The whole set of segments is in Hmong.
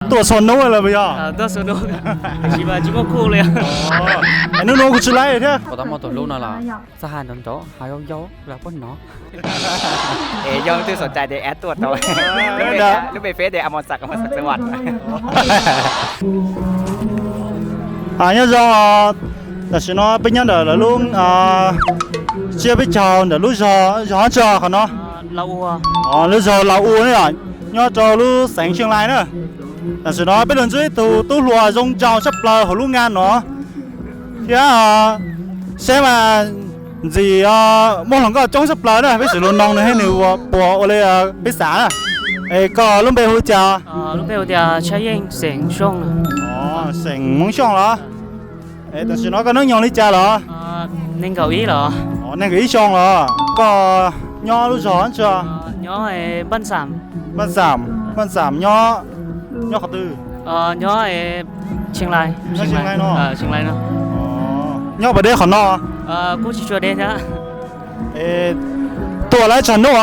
Tuaj txhua hnub lawm puas yog? Tuaj txhua hnub, tsis muaj kuj li. Es hnub no kuj tsis laib thiab. Puas tau muaj tus hlub no los txaj ha nrov nrov, hav yau yau los puab hnov. Es yog leej twg xom cai ces add tuaj tau. Lub npe, lub npe Face ces Amos Xas, Amos Xas Xeev As. Nyob zoo, tam sim no peb nyob ntawm lawv lub tsiab peb caug ntawm lub zog, zog tso qhov no. Lub zog Lau Ua ne yom, nyob rau lub xeev Xyeej Lais na. Tam sim no peb los ntsib ib tug tub hluas zoo nraug tshaj plaws hauv lub ngan no thiab, saib mas ntxim muaj hluas nkauj coob tshaj plaws na, peb sim los noog nws thiab nws puas ua li peb xav na. Es koj lub npe hu cas? Lub npe hu tias Tshaj Yeej, xeem Xyooj. Xeem Hmoob Xyooj los? Es tam sim no koj hnub nyoog li cas los? Nees nkaum ib los? Nees nkaum ib xyoo los. Koj nyob lub zog tso? Nyob Npaj Xam. Npaj Xam, Npaj Xam nyob, nyob qhov twg? Nyob Xyeej Lais, Xyeej Lais no. Nyob puas deb qhov no? Kuj tsis tshua deb thiab. Tuaj laib tsawg hnub?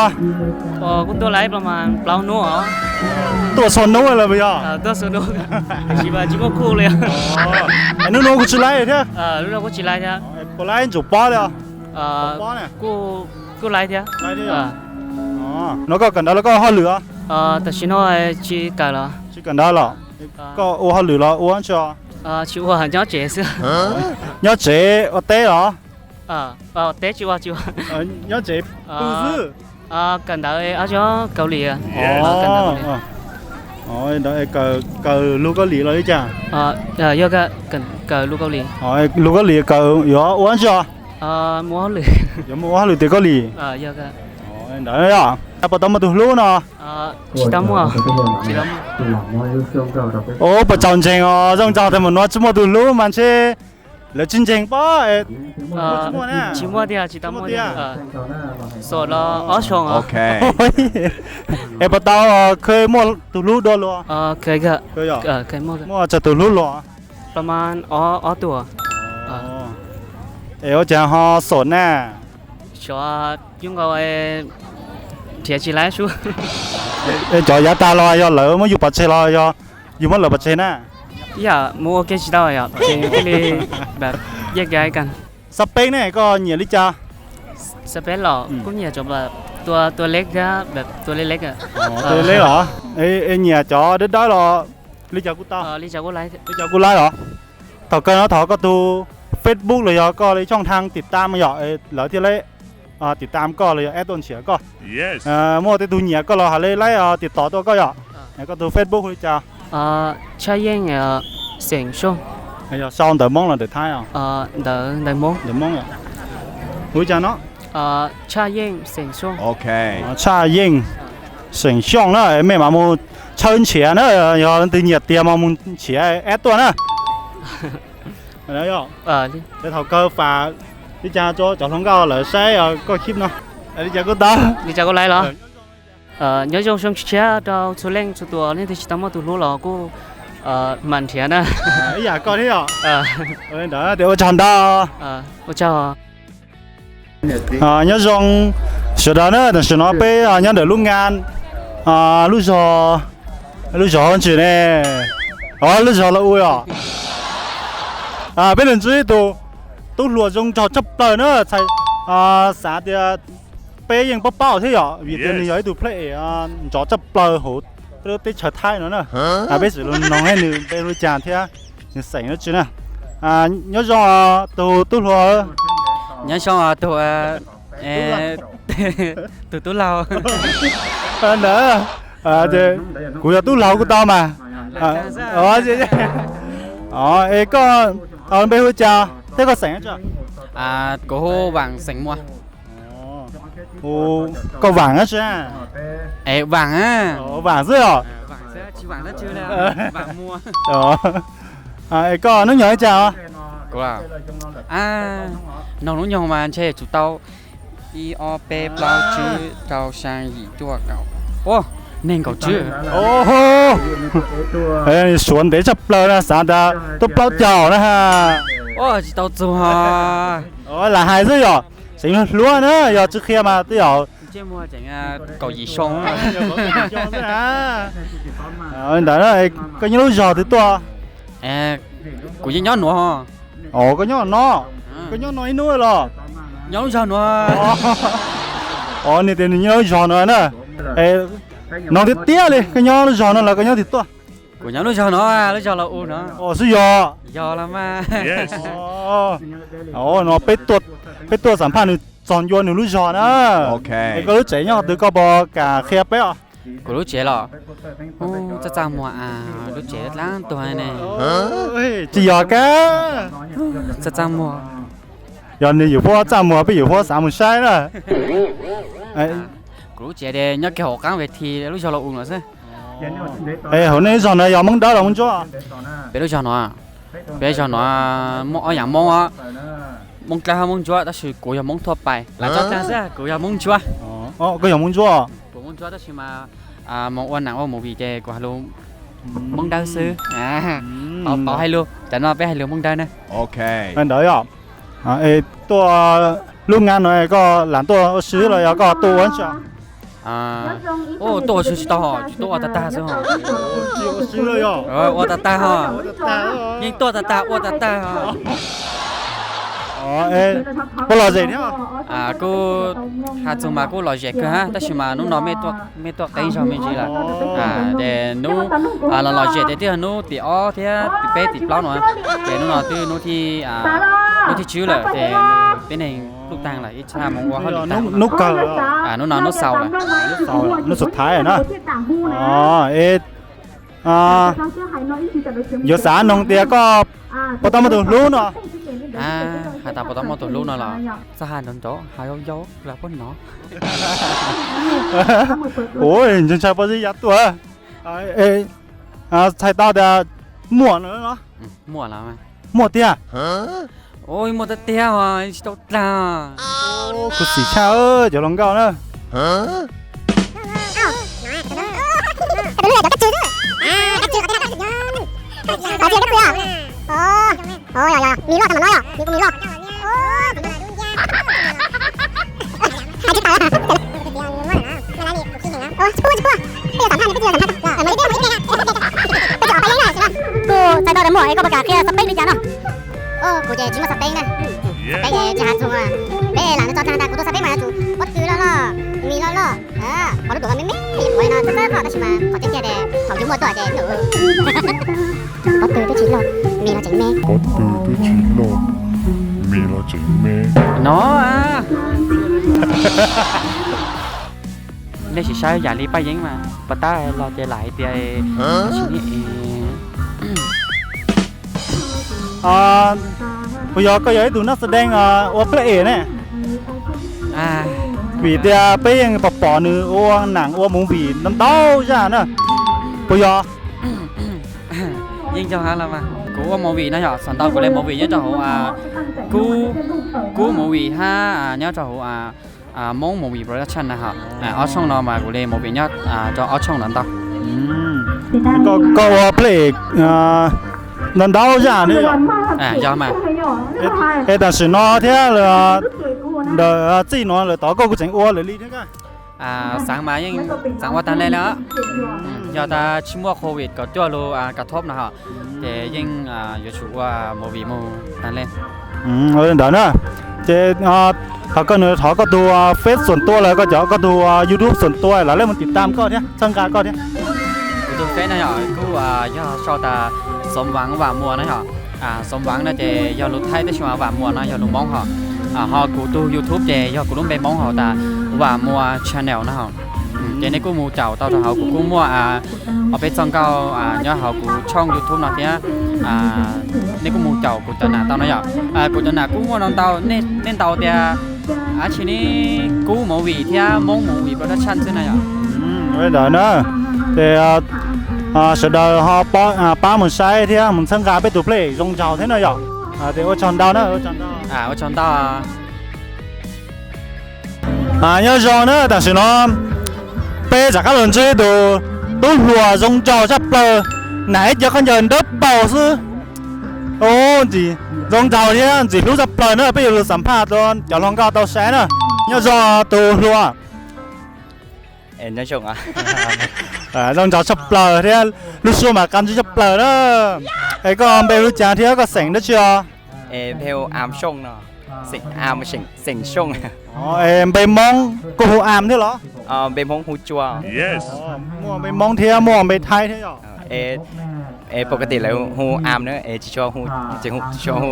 Kuj tuaj laib plaub hnub. Tuaj txhua hnub lawm puas yog? Tuaj txhua hnub, tsis muaj kuj li. Es hnub no kuj tsis laib thiab. Kuj tsis laib thiab. Puas laib ntsuas pob li os? Kuj laib thiab. No koj kawm ntawv los koj hauj lwm os? Tam sim no tsis kawm los. Tsis kawm ntawv los? Koj ua hauj lwm los ua tso? Tsis ua, nyob tsev xwb. Nyob tsev ua teb los? Teb tsis ua, tsis ua. Nyob tsev pw xwb. Kawm ntawv ob tsob Kaus Lim. Kawm lug Kaus Lim los li cas? Yog kawm lug Kaus Lim. Lug Kaus Lim kawm yuav ua tso? Yuav mus ua hauj lwm tim Kaus Lim. Ntawd yog puas tau muaj tus hlub no? Tsis tau muaj. Ua puas tsaus ntseeg os, zoo nraug tag mus no tsis muaj tus hlub mas ntshe lawv tsis ntseeg pob. Tsis muaj tiag, tsis tau muaj tiag. Xam los ob xyoos. Es puas tau kheev muaj tus hlub dua luag? Muaj tsawg tus hlub luag? Ob tug. Es ua cas ho xam na? Xyov, yus nkaus nrhiav tsis laib sub. Cov yav tag los yog lawv muab yus pov tseg los yog yus muab lawv pov tseg na? Ib yam mus ua ke tsis tau yom, ces thiaj li yeej ka. Xab peb ne koj nyiam li cas? Xab peb los kuj nyiam cov tua, tua leb thiab, tua leb leb. Tua leb los? Es nyiam cov dawb dawb los li cas kuj tau? Li cas kuj laib los? Thaum kawg no thov koj tus Facebook los yog koj li channel tiv tam yom, lawv thiaj li tiv tam koj los yog add tuaj nrhiav koj. Muaj tej tug nyiam koj los hais li laib tiv tauj tuaj koj yom. Koj tus Facebook hu li cas? Tshaj Yeej, xeem Xyooj. Yog sau ntawv Hmoob los ntawv Thaib? Ntawv Hmoob. Hu li cas no? Tshaj Yeej, xeem Xyooj. Tshaj Yeej, xeem Xyooj na, mej mam mus tshawb nrhiav na, yog leej twg nyiam tiag mas mus nrhiav add tuaj na. Thaum kawg fam li cas rau cov hluas nkauj lawv saib koj clip no? Li cas kuj tau. Li cas kuj laib los? Nyob zoo xyoo tshiab rau txhua leej txhua tus, leej twg tsis tau muaj tus hlub los kuj mam nrhiav na. Ib yam koj thiab yom. Ntawd tias ua tsaug ntau. Ua tsaug. Nyob zoo sawv daws na, tam sim no peb nyob ntawm lub ngan, lub zog, lub zog ntsis ne, lub zog Lau Ua os. Peb ntsib tus tub hluas zoo nraug tshaj plaws na, xav tias peb yeej paub paub thiab yom, vim tias nws yog ib tug play nrov tshaj plaws hauv peb lub teb chaws Thaib no na. Peb sim los noog nws npe hu li cas thiab nws xeem dab tsi na. Nyob zoo tus tub hluas. Nyob zoo tus, tus tub laug. Ntawd, kuv yog tub laug kuj tau mas. Es koj npe hu li cas thiab koj xeem dab tsi? Kuv hu Vaam, xeem Muas. Koj Vaam dab tsi? Vaam, Vaam xwb os. Es koj hnub nyoog li cas os? Kuv, noog hnub nyoog mas ntshe tsum tau ib ob peb plaub tsib rau xya yim cuaj kaum, nees nkaum tsib. Suav ntev tshaj plaws na, xav tias tuaj plaub caug na ha. Tsis tau txug. Lam hais xwb yom, xeem hluas na, yog tsis qhia mas twb yog Kaum yim xyoo. Ntawd, koj nyob lub zog twg tuaj? Kuv yeej nyob nuav. Os, koj nyob no, koj nyob no ib hnub los? Nyob lub zog nuav. Os, nws tias nws nyob lub zog no na. Noog tiag tiag li, koj nyob lub zog no los koj nyob twg tuaj? Kuv nyob lub zog no, lub zog Los Us no. Os, xwb yog. Yog los mas. No peb tuaj xam phaj nws txog ncua nws lub zog na. Es koj lub tsev nyob qhov twg koj puas kam qhia peb os? Kuv lub tsev los? Ub, txaj txaj muag, lub tsev dlaab tuag ne. Tsis yog kab. Txaj txaj muag. Yog nws yawm huab txaj muag peb yawm huab xav mus saib na. Kuv lub tsev nyob kiag hauv qaab ves thi lub zog Los Us no xwb. Es hauv nej lub zog no yog Moob Dawb los Moob Ntsuab? Peb lub zog no, peb zog no muaj ob yaam Moob os, Moob Dlawb hab Moob Ntsuab, tab sis kuv yog Moob thuaj pais. Lav tsob dlaag xwb, kuv yog Moob Ntsuab. Koj yog Moob Ntsuab? Kuv Moob Ntsuab tab sis mas moog ua naam ua movie ces kuv has lug Moob Dawb xwb. Tau hais lug, cov no peb hais lug Moob Dawb na. Ntawd yog, tuaj lub ngaa no koj lam tuaj ua si los yog koj tuaj ua ntsa? Tuaj ua si tsis tau hos, tsuas tuaj ua tag tag xwb hos. Ua tag tag hos, yeej tuaj tag tag ua tag tag hos. Puas lom zem thiab? Kuj has txug mas kuj lom zem kawg hab, tab sis mas nub no mej tuaj qeeb zog me ntsis lawm. Ces nub lom lom zem ces twb yog nub tim ob thiab tim peb tim plaub no, ces nub no twb nub thib, nub thib tswb lawm ces peb neeg pluj taag lawm ib txhia moog ua hauj lwm taag. Nub kawg, nub no nub xaus lawm, nub xaus, nub xaus thaiv na. Yuav xav noog tias koj puas tau muaj tus hlub no? Has tas puas tau muaj tus hlub no los txhob has nrov nrov, has yau yau los puab hnov. Ua ntshai pob zeb ya tuaj. Txhais tau tias muaj no, muaj tiag. Muaj tiag tiag os, tsis tau dlaag. Khuv xim tshaj cov hluas nkauj na. Kuj txhais tau tias muaj es koj puas kam qhia xab peb li cas no? Kuv ces tsis muaj xab peb na. Xab peb ces tsis has txug, peb lam tso tag tas kuv tus xab peb mas yuav tsum pob tw loj loj, mis loj loj, qhov lub tuam me me, qhov no txawj txawj kho tab sis mas qhov tseeb tiag ces thaum yus muaj tuaj ces pob tw twb tsis loj, mis los tseem me. Pob tw twb tsis loj, mis los tseem me. No, nej sim saib yam li Paj Yeeb mas puas tab los ces lam hais tias tsis ne. Puas yog koj yog ib tug naj xa deej ua plab em ne? Vim tias peb yeej pom pom nws ua naam ua movie ntau ntau zaj na. Puas yog? Yeej yog hab los mas kuv ua movie no yog xam ntau kuv le movie nyob rau hauv Kub, Kub movie hab nyob rau hauv Moob movie production na ho. Ob tshooj no mas kuv le movie nyob rau ob tshooj no ntau. Koj ua plab em ntau ntau zaj ne? Yog mas. Es tam sim no thiab ntawm txij no lawm tod koj kuj tseem ua lawm li thiab? Xaav mas yeej xaav ua taag le le. Yog tas tsis muaj covid kaum cuaj lug kaum thoob no ho, ces yeej yuav tsum ua movie mus taag le. Ntawd na, ces thov koj nws thov koj tug Face xuam tua lawm koj cov koj tug YouTube xuam tua lawv le mus tim tam koj thiab txhawb nqa koj thiab. Kuv tug Face no yog kuj yog sau tas Xov Vav Vam Muas na yog. Xov Vav no ces yog lus Thaib tab sis mas Vam Muas no yog lus Moob ho. Ho kuv tug YouTube ces yog kuv lub npe Moob hauv tas Vam Muas Channel no ho. Ces nej kuj mus caum tau rau hauv kuv kuj muaj ob peb txoj nkauj nyob hauv kuv tshooj YouTube no thiab. Nej kuj mus caum kuv cov nam tau no yom. Kuv cov nam kuj muaj no ntau, nej ntaus tias dab tsi ne, Kub Movie thiab Moob Movie Production xwb no yom. Ntawd na, ces sawv daws ho pab mus saib thiab mus txhawb nqa peb tus play zoo nraug thiab no yom. Ces ua tsaug ntau na, ua tsaug ntau. Nyob zoo na, tam sim no peb rov qab los ntsib tus tub hluas zoo nraug tshaj plaws, nam ib co khaub ncaws dawb paug xwb. Ntxim zoo nraug thiab ntxim hlub tshaj plaws na, peb yuav lug xam phaj rau cov hluas nkauj tau saib na. Nyob zoo tus hluas. Nyob zoo, zoo ntsov tshaj plaws thiab, lub suab mas qab ntswj tshaj plaws na. Es koj npe hu li cas thiab koj xeem dab tsi os? Npe hu Am Sooj no, xeem Am, xeem Sooj. Es npe Hmoob kuj hu Am thiab los? Npe Hmoob hu Tsua. Muaj npe Hmoob thiab muaj npe Thaib thiab yom? Pom kas tis lawv hu Am na, tsis tshua hu, tsis tshua hu,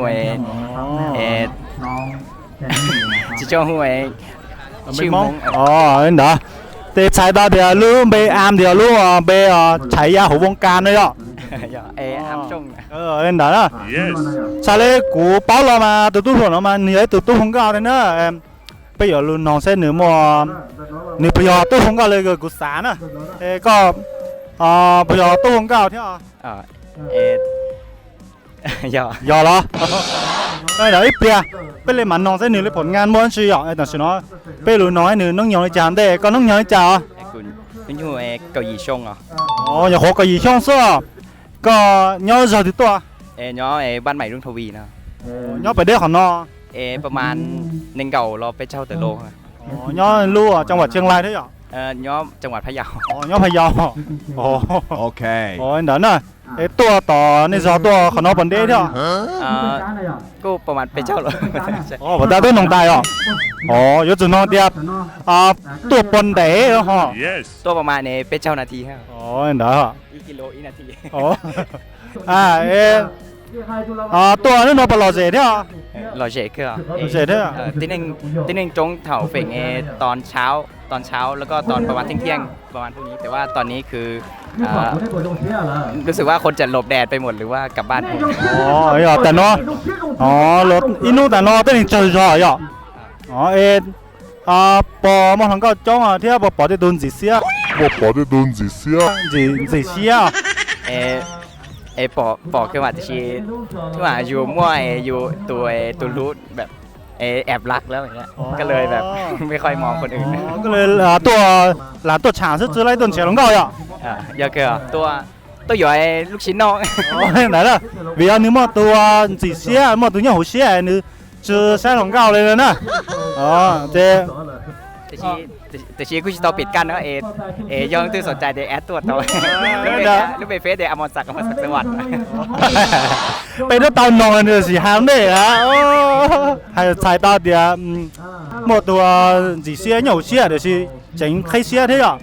tsis tshua hu npe Hmoob ntawd. Ces txhais tau tias lub npe Am tias lub npe tshaiv ya hauv voos kas no yom? Ntawd na. Txhais li kuv paub los mas tus tub hluas no mas nws yog ib tug tub hu nkauj thiab na. Peb yuav lug noog seb nws muaj, nws puas yog tub hu nkauj li kuv xav na. Es koj puas yog tub hu nkauj thiab? Yog los? Ib pliag peb li mam noog seb nws li phom nyaj muaj dab tsi yom. Tam sim no peb lug noog nws hnub nyoog li cas ntej. Koj hnub nyoog li cas os? Nyuam qhuav kaum yim xyoo xwb. Koj nyob zog twg tuaj? Nyob pem deb qhov no. Nyob lub tseem vam Tseev Lais thiab yom? Nyob Pha Yau. Ntawd na. Es tuaj tom nej zog tuaj qhov no puas deb thiab? Puas tas tuaj noog tas yom? Yuav tsum noog tias tuaj puas ntev ho? Ntawd. Tuaj hnub no puas lom zem thiab? Lom zem thiab. Tib neeg roob thaum feem tod tshau, tod tshau los koj tod pab mas theej thiaj pab mas phooj ywg, tes vas tod ni khw lub xwm vas qhov tseem lom dej peb mus lwm vas kam pab. Yog tas no, ib hnub tas no tej neeg tsawg zog yom? Es puas muaj hluas nkauj coob thiab puas pom tej tug ntxim siab? Puas pom tej tug ntxim siab? Ntxim siab. Pom, pom kiag mas tiam sis yus muaj yus tus, tus hlub es ab laj lawm, koj li ab laj mej qhov ib mos ko nws, koj li tuaj lam tuaj tsham xwb tsi laib tuaj nrhiav hluas nkauj yom? Yog kawg, tuaj yuav lub tsis noj ntawd na, vim yog nws muaj tus ntxim siab, muaj tus nyob hauv siab nws tsi saib hluas nkauj li na. Ces tiam sis kuj tsis tau pim kaj no, es yog leej twg xoom cai tes ab tuaj tau. Lub npe feb tes Amos Xas, Amos Xas Xas Vas. Peb twb tau noog nws sim has ntej, hais txhais tau tias muaj tus ntxim siab nyob hauv siab tiam sis tseem qhib siab thiab yom?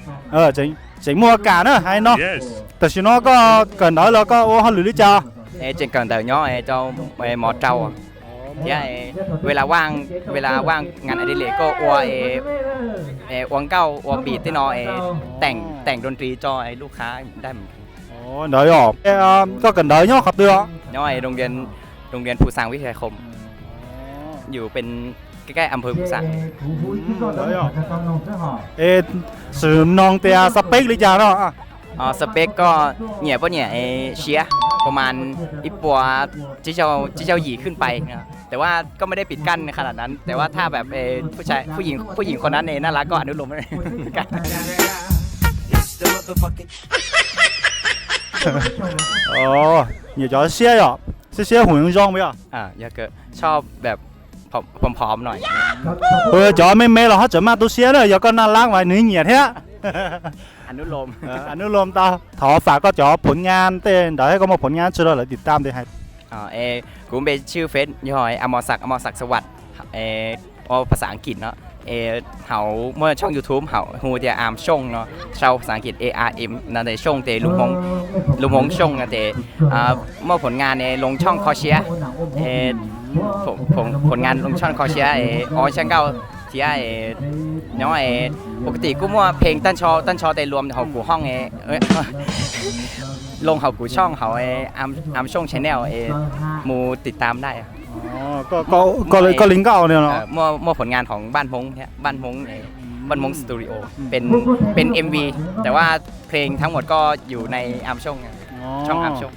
Tseem muaj kam na hais no. Tam sim no koj kawm ntawv los koj ua hauj lwm li cas? Tseem kawm ntawv nyob rau mov rau thiab, ves las vaj, ves las vaj ngas a di les koj ua, ua nkauj ua npis tej no, teem doos ris tso lub qhab daj. Ntawd yom. Koj kawm ntawv nyob qhov twg os? Nyob roo rias Phu Xaas Vib Thais Khoom, yus pes kab kaj Am Phwv Phu Xaas. Es sim noog tias xab peb li cas no? Xab peb koj nyiam poj niam siab, pab mas ib puas tsib caug yim khwj pais, tes vas koj mej dej pim kaj qha lam na, tes vas thaj peb phuj yim qhov na ne na las koj anub lom. Nyiam cov siab yom, siab siab hum zoo zoo yom? Yog kawg, tshoj phom phom no. Cov me me los ho tseem maj tu siab na, yog koj naj lab mas nws nyiam thiab. Anub lom tau, thov fam koj cov phoov nyaj tej ntawd, koj muaj phoov nyaj tsi rau lawv tim tam tes hais. Kuv npe tshwj feb yog Amos Xas, Amos Xas Xas Vas, ua phas xas Ankit no. Hauv muaj tshooj YouTube hauv hu tias Am Sooj no, sau phas xas Ankit A R M no tes Sooj tes lus Hmoob Sooj no tes muaj phoov nyaj ne loo tshooj kho siab, phoov nyaj loo tshooj kho siab, ob sab nkauj thiab nyob, pov ka tim kuj muaj phee taj ntsho, taj ntsho tes luam hauv kuv hooj, loo hauv kuv tshooj hauv Am Sooj channel, mus tim tam dai. Koj li nkauj no? Muaj phoov nyaj hauv Npaj Hmoob thiab, Npaj Hmoob, Npaj Hmoob Studio, peb M V, tes vas phee thaab muam koj yus na Am Sooj, tshooj Am Sooj.